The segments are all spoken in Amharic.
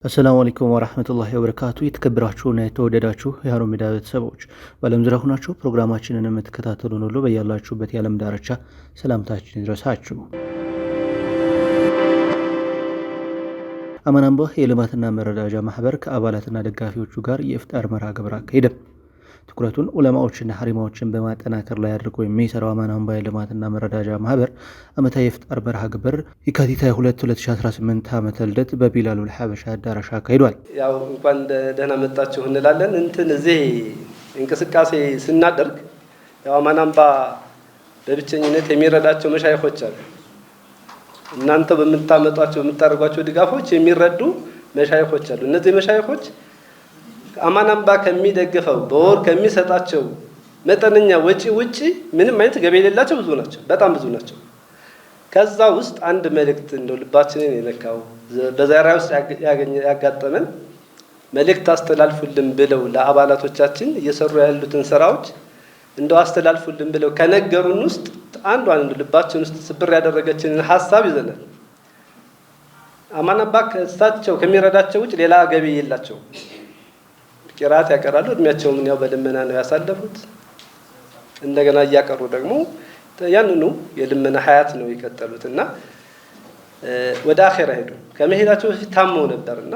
السلام عليكم ورحمة الله وبركاته። የተከበራችሁና የተወደዳችሁ የሀሩን ሚዲያ ቤተሰቦች፣ በዓለም ዙሪያ ሆናችሁ ፕሮግራማችንን የምትከታተሉን ሁሉ በያላችሁበት የዓለም ዳርቻ ሰላምታችን ይድረሳችሁ። አማን አምባ የልማትና መረዳጃ ማህበር ከአባላትና ደጋፊዎቹ ጋር የኢፍጣር መርሃ ግብር አካሄደ። ትኩረቱን ዑለማዎችና ሀሪማዎችን በማጠናከር ላይ አድርጎ የሚሰራው አማን አምባ የልማትና መረዳጃ ማህበር ዓመታዊ የኢፍጣር መርሃ ግብር የካቲት 22 2018 ዓመተ ልደት በቢላሉል ሐበሻ አዳራሽ አካሂዷል። ያው እንኳን ደህና መጣችሁ እንላለን። እንትን እዚህ እንቅስቃሴ ስናደርግ ያው አማን አምባ በብቸኝነት የሚረዳቸው መሻይኾች አሉ። እናንተ በምታመጧቸው፣ በምታደርጓቸው ድጋፎች የሚረዱ መሻይኾች አሉ። እነዚህ መሻይኾች አማን አምባ ከሚደግፈው፣ በወር ከሚሰጣቸው መጠነኛ ወጪ ውጪ ምንም አይነት ገቢ የሌላቸው ብዙ ናቸው፣ በጣም ብዙ ናቸው። ከዛ ውስጥ አንድ መልእክት እንደው ልባችንን የነካው፣ በዛራ ውስጥ ያጋጠመን መልእክት አስተላልፉልን ብለው፣ ለአባላቶቻችን እየሰሩ ያሉትን ስራዎች እንደው አስተላልፉልን ብለው ከነገሩን ውስጥ አንዷን እንደው ልባችን ውስጥ ስብር ያደረገችንን ሀሳብ ይዘናል። አማን አምባ ከእሳቸው ከሚረዳቸው ውጭ ሌላ ገቢ የላቸውም። ቂራት ያቀራሉ። እድሜያቸውን ያው በልመና ነው ያሳለፉት። እንደገና እያቀሩ ደግሞ ያንኑ የልመና ሀያት ነው የቀጠሉት እና ወደ አኼራ ሄዱ። ከመሄዳቸው በፊት ታመው ነበርና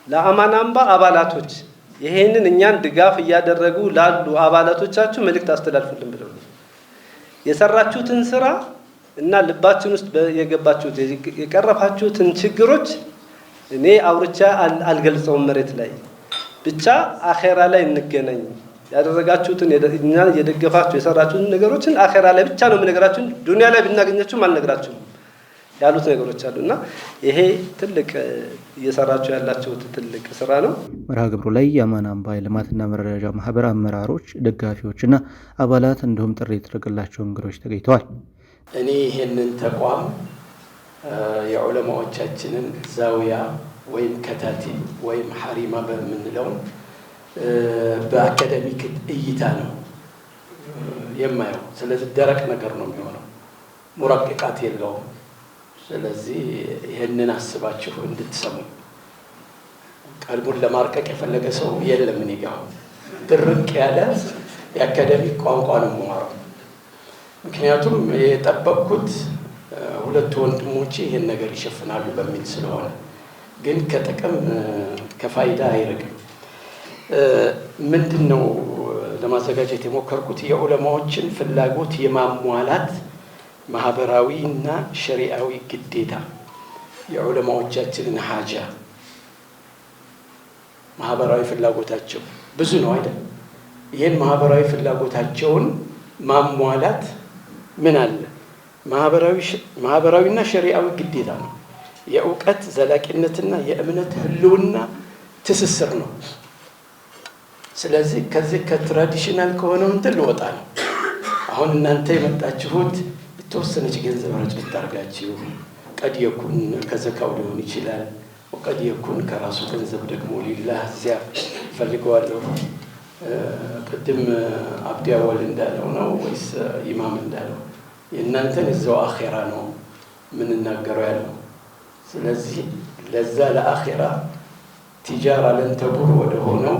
ለአማን አምባ አባላቶች፣ ይሄንን እኛን ድጋፍ እያደረጉ ላሉ አባላቶቻችሁ መልእክት አስተላልፉልን ብለው፣ የሰራችሁትን ስራ እና ልባችን ውስጥ የገባችሁት፣ የቀረፋችሁትን ችግሮች እኔ አውርቻ አልገልጸውም መሬት ላይ፣ ብቻ አኼራ ላይ እንገናኝ። ያደረጋችሁትን፣ እኛን እየደገፋችሁ የሰራችሁትን ነገሮችን አኼራ ላይ ብቻ ነው የምነግራችሁ፣ ዱንያ ላይ ብናገኛችሁም አልነግራችሁም ያሉት ነገሮች አሉ እና ይሄ ትልቅ እየሰራችሁ ያላችሁት ትልቅ ስራ ነው። መርሃ ግብሩ ላይ የአማን አምባ የልማትና መረዳጃ ማህበር አመራሮች፣ ደጋፊዎችና አባላት እንዲሁም ጥሪ የተደረገላቸው እንግዶች ተገኝተዋል። እኔ ይሄንን ተቋም የዑለማዎቻችንን ዛውያ ወይም ከታቲብ ወይም ሐሪማ በምንለው በ academic እይታ ነው የማየው። ስለዚህ ደረቅ ነገር ነው የሚሆነው፣ ሙረቂቃት የለውም። ስለዚህ ይህንን አስባችሁ እንድትሰሙ። ቀልቡን ለማርቀቅ የፈለገ ሰው የለም። እኔ ጋ ድርቅ ያለ የ academic ቋንቋ ነው የማወራው። ምክንያቱም የጠበቅኩት ሁለቱ ወንድሞቼ ይህን ነገር ይሸፍናሉ በሚል ስለሆነ፣ ግን ከጥቅም ከፋይዳ አይርቅም። ምንድን ነው ለማዘጋጀት የሞከርኩት? የዑለማዎችን ፍላጎት የማሟላት ማህበራዊ እና ሸሪዓዊ ግዴታ፣ የዑለማዎቻችንን ሀጃ፣ ማህበራዊ ፍላጎታቸው ብዙ ነው አይደል? ይህን ማህበራዊ ፍላጎታቸውን ማሟላት ምን አለ ማህበራዊና ሸሪዓዊ ግዴታ ነው። የእውቀት ዘላቂነትና የእምነት ህልውና ትስስር ነው። ስለዚህ ከዚህ ከ traditional ከሆነው እንትን ልወጣ ነው። አሁን እናንተ የመጣችሁት የተወሰነች ገንዘብ ረጭት አድርጋችሁ قد يكون ከዘካው ሊሆን ይችላል፣ وقد يكون ከራሱ ገንዘብ ደግሞ ሊላህ እዚያ ፈልገዋለሁ። ቅድም አብዲ አወል እንዳለው ነው ወይስ ኢማም እንዳለው፣ የእናንተን እዛው አኼራ ነው የምንናገረው ያለው። ስለዚህ ለዛ ለአኼራ تجارة لن تبور ወደ ሆነው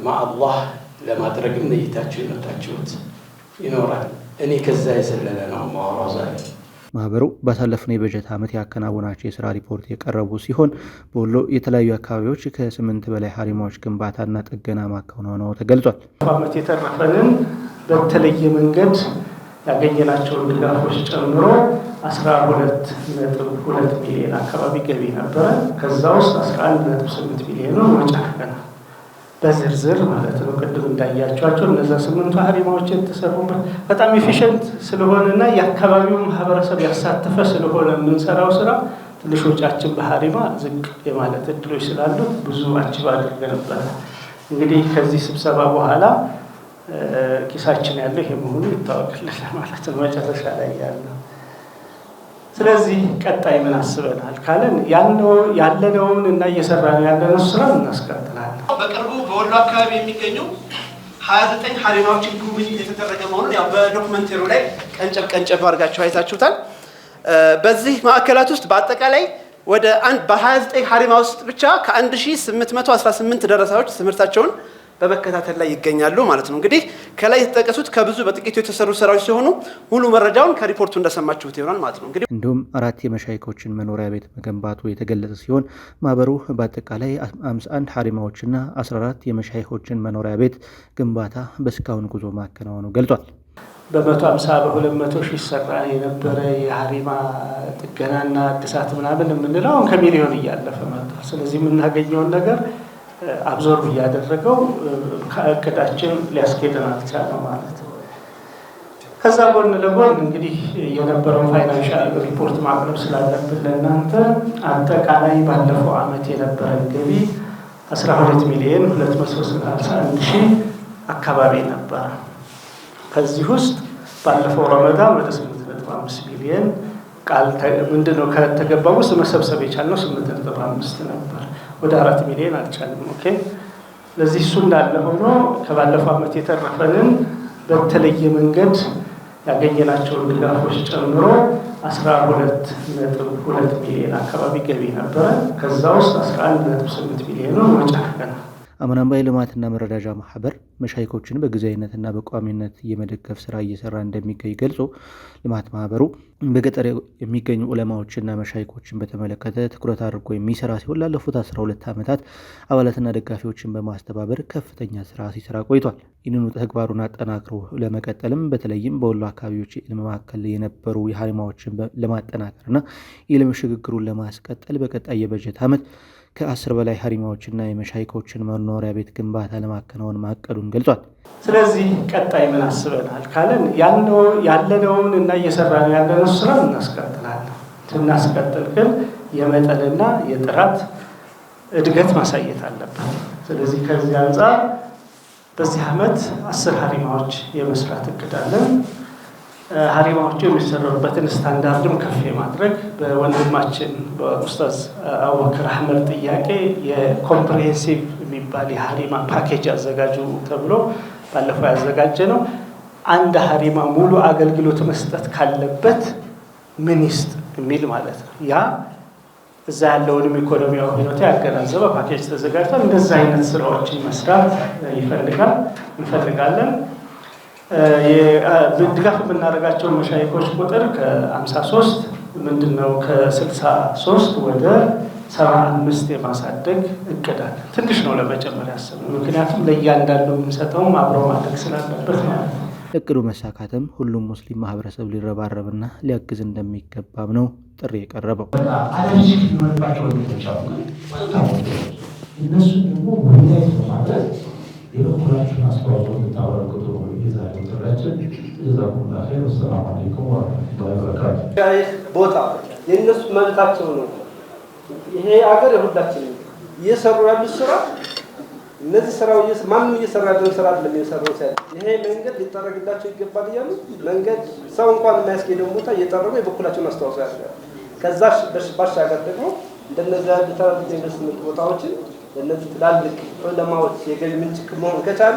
مع الله ለማድረግም ነይታችሁ የመጣችሁት ይኖራል። እኔ ከዛ የዘለለ ነው ማወራው ዛሬ። ማህበሩ ባሳለፍነው የበጀት ዓመት ያከናወናቸው የስራ ሪፖርት የቀረቡ ሲሆን በወሎ የተለያዩ አካባቢዎች ከ8 በላይ ሀሪማዎች ግንባታና ጥገና ማከናወኑ ተገልጿል። ዓመት የተረፈንን በተለየ መንገድ ያገኘናቸውን ድጋፎች ጨምሮ 12.2 ሚሊዮን አካባቢ ገቢ ነበረ። ከዛ ውስጥ 11.8 ሚሊዮኑን ወጪ አድርገናል። በዝርዝር ማለት ነው። ቅድም እንዳያቸዋቸው እነዛ ስምንቱ ሀሪማዎች የተሰሩበት በጣም efficient ስለሆነና የአካባቢውን ማህበረሰብ ያሳተፈ ስለሆነ የምንሰራው ስራ ትንሽ ወጫችን በሀሪማ ዝቅ የማለት እድሎች ስላሉት ብዙ achieve አድርገንበታል። እንግዲህ ከዚህ ስብሰባ በኋላ ኪሳችን ያለው ይሄ መሆኑ ይታወቅልን ማለት ነው መጨረሻ ላይ ያለው። ስለዚህ ቀጣይ ምን አስበናል ካለን ያለነውን እና እየሰራን ያለነው ስራ እናስቀጥላለን። በቅርቡ በወሎ አካባቢ የሚገኙ 29 ሀሪማዎችን ጉብኝት የተደረገ መሆኑን ያው በ documentary ው ላይ ቀንጨብ ቀንጨብ አድርጋችሁ አይታችሁታል። በዚህ ማዕከላት ውስጥ በአጠቃላይ ወደ በ29 ሀሪማ ውስጥ ብቻ ከ1818 ደረሳዎች ትምህርታቸውን በመከታተል ላይ ይገኛሉ ማለት ነው። እንግዲህ ከላይ የተጠቀሱት ከብዙ በጥቂቱ የተሰሩ ስራዎች ሲሆኑ ሙሉ መረጃውን ከሪፖርቱ እንደሰማችሁት ይሆናል ማለት ነው። እንግዲህ እንዲሁም 4 የመሻይኮችን መኖሪያ ቤት መገንባቱ የተገለጸ ሲሆን ማህበሩ በአጠቃላይ 51 ሀሪማዎችና 14 የመሻይኮችን መኖሪያ ቤት ግንባታ በእስካሁን ጉዞ ማከናወኑ ገልጿል። በ150 በ200 ሺህ ይሰራ የነበረ የሀሪማ ጥገናና እድሳት ምናምን የምንለው አሁን ከሚሊዮን እያለፈ መጥቷል። ስለዚህ የምናገኘውን ነገር አብዞርብ እያደረገው ከእቅዳችን ሊያስኬደን አልቻለም ማለት ነው። ከዛ ጎን ለጎን እንግዲህ የነበረውን financial report ማቅረብ ስላለብን ለእናንተ አጠቃላይ ባለፈው አመት የነበረን ገቢ 12,261,000 አካባቢ ነበር። ከዚህ ውስጥ ባለፈው ረመዳን ወደ 8.5 ሚሊዮን ቃል ምንድነው ከተገባው ውስጥ መሰብሰብ የቻልነው 8.5 ነበር። ወደ 4 ሚሊዮን አልቻልንም። okay ለዚህ እሱ እንዳለ ሆኖ ከባለፈው አመት የተረፈንን በተለየ መንገድ ያገኘናቸውን ድጋፎች ጨምሮ 12.2 ሚሊዮን አካባቢ ገቢ ነበረ። ከዛ ውስጥ 11.8 ሚሊዮን ወጪ አድርገናል። አማን አምባ የልማትና መረዳጃ ማህበር መሻይኮችን በጊዜያዊነትና በቋሚነት የመደገፍ ስራ እየሰራ እንደሚገኝ ገልጾ ልማት ማህበሩ በገጠር የሚገኙ ዑለማዎችና መሻይኮችን በተመለከተ ትኩረት አድርጎ የሚሰራ ሲሆን ላለፉት 12 ዓመታት አባላትና ደጋፊዎችን በማስተባበር ከፍተኛ ስራ ሲሰራ ቆይቷል። ይህንኑ ተግባሩን አጠናክሮ ለመቀጠልም በተለይም በወሎ አካባቢዎች የኢልም ማዕከል የነበሩ የሀሪማዎችን ለማጠናከርና የኢልም ሽግግሩን ለማስቀጠል በቀጣይ የበጀት ዓመት ከ10 በላይ ሀሪማዎችና የመሻይኮችን መኖሪያ ቤት ግንባታ ለማከናወን ማቀዱን ገልጿል። ስለዚህ ቀጣይ ምን አስበናል ካለን ያለነውን እና እየሰራን ያለነው ስራ እናስቀጥላለን። ስናስቀጥል ግን የመጠንና የጥራት እድገት ማሳየት አለብን። ስለዚህ ከዚህ አንፃር በዚህ አመት 10 ሀሪማዎች የመስራት እቅድ አለን። ሀሪማዎቹ የሚሰሩበትን ስታንዳርድም ከፍ የማድረግ በወንድማችን በኡስታዝ አቡበከር አህመድ ጥያቄ የ comprehensive የሚባል የሀሪማ ፓኬጅ አዘጋጁ ተብሎ ባለፈው ያዘጋጀነው። አንድ ሀሪማ ሙሉ አገልግሎት መስጠት ካለበት ምን ይስጥ የሚል ማለት ነው። ያ እዛ ያለውንም ኢኮኖሚያዊ ሁኔታ ያገናዘበ ፓኬጅ ተዘጋጅቷል። እንደዛ አይነት ስራዎችን መስራት እንፈልጋለን። ድጋፍ የምናደርጋቸው መሻይኮች ቁጥር ከ53 ምንድነው ከ63 ወደ 75 የማሳደግ እቅድ አለ። ትንሽ ነው ለመጨመር ያሰብነው፣ ምክንያቱም ለእያንዳንዱ የምንሰጠውም አብሮ ማደግ ስላለበት ማለት ነው። እቅዱ መሳካትም ሁሉም ሙስሊም ማህበረሰብ ሊረባረብና ሊያግዝ እንደሚገባም ነው ጥሪ የቀረበው። allergic የሚሆንባቸው ወንዶች አሉ። እነሱ ደግሞ mobilize በማድረግ የበኩላችሁን አስተዋጽኦ እንድታበረክቱ ነው የዛሬው ጥሪያችን። ጀዛኩሙላሁ ኸይር። ወሰላሙ አለይኩም ወረህመቱላሂ ወበረካቱ። ቦታ የእነሱ መብታቸው ነው። ይሄ ሀገር የሁላችንም ነው። እየሰሩ ያሉት ስራ እነዚህ ስራው ማንም እየሰራ ያለውን ስራ አይደለም የሰራው ሲያል ይሄ መንገድ ሊጠረግላቸው ይገባል እያሉ መንገድ ሰው እንኳን የማያስኬደውን ቦታ እየጠረጉ የበኩላቸውን አስተዋጽኦ ያደርጋሉ። ከዛ ባሻገር ደግሞ እንደነዚህ ያሉ ትላልቅ ኢንቨስትመንት ቦታዎችን ለእነዚህ ትላልቅ ዑለማዎች የገቢ ምንጭ መሆን ከቻለ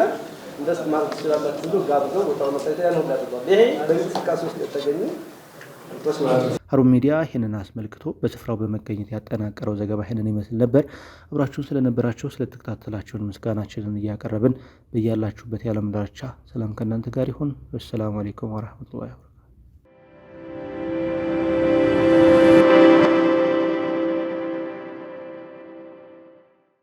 ኢንቨስት ማድረግ ትችላላችሁ ብሎ ጋብዘው ቦታውን አሳይተው ያን ሁሉ አድርገዋል። ይሄ በእንቅስቃሴ ውስጥ የተገኙ ሀሩን ሚዲያ ይህንን አስመልክቶ በስፍራው በመገኘት ያጠናቀረው ዘገባ ይህንን ይመስል ነበር። አብራችሁን ስለነበራችሁ ስለተከታተላችሁን ምስጋናችንን እያቀረብን በያላችሁበት የዓለም ዳርቻ ሰላም ከእናንተ ጋር ይሁን። ወሰላሙ አለይኩም ወራህመቱላሂ ወበረካቱ።